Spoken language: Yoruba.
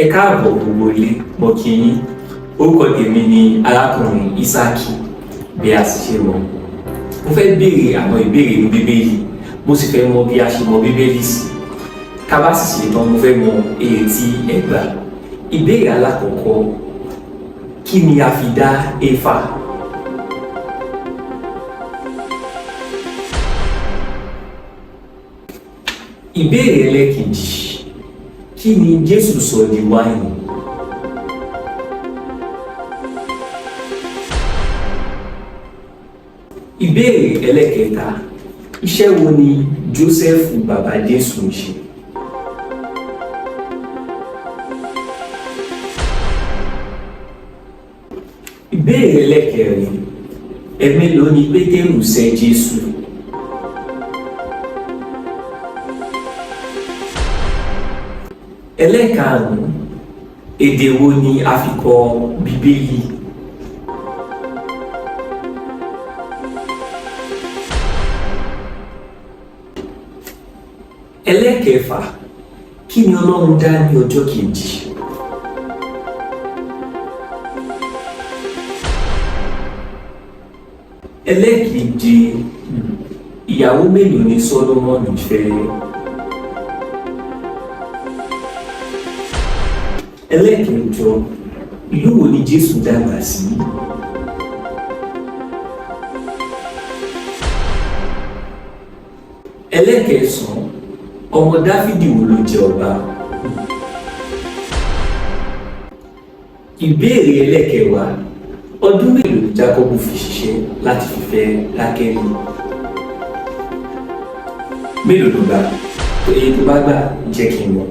Ẹ káàbọ̀ gbogbo ilé, mo kí yín. Orúkọ tèmi ni arákùnrin Ísákì bí a sì ṣe mọ̀. Mo fẹ́ béèrè àwọn ìbéèrè ní Bíbélì, mo sì fẹ́ mọ bí a ṣe mọ Bíbélì sí. Ká bá sì ṣe tán, mo fẹ́ mọ iye tí ẹ gbà. Ìbéèrè alákọ̀ọ́kọ́, kí ni a fi dá Éfà? Ìbéèrè ẹlẹ́kejì, kí ni Jésù sọ di wáìnì? Ìbéèrè ẹlẹ́kẹta, iṣẹ́ wo ni Jósẹ́fù bàbá Jésù ń ṣe? Ìbéèrè ẹlẹ́kẹrin, ẹ̀mélòó ni Pétérù sẹ́ Jésù? Ẹlẹ́karùn-ún, èdè wo ni a fi kọ Bíbélì? Ẹlẹ́kẹfà, kí ni Ọlọ́run dá ní ọjọ́ kejì? Ẹlẹ́keje, ìyàwó mélòó ni Sólómọ́nì fẹ́? Ẹlẹ́kẹjọ, ìlú wo ni Jésù dàgbà sí? Ẹlẹ́kẹsàn-án, ọmọ Dáfídì wo ló jẹ ọba? Ìbéèrè ẹlẹ́kẹwàá, ọdún mélòó ni Jákọ́bù fi ṣiṣẹ́ láti fi fẹ́ Rákélì? Mélòó ló gbà? Èyí tó bá gbà jẹ́ kí n mọ̀.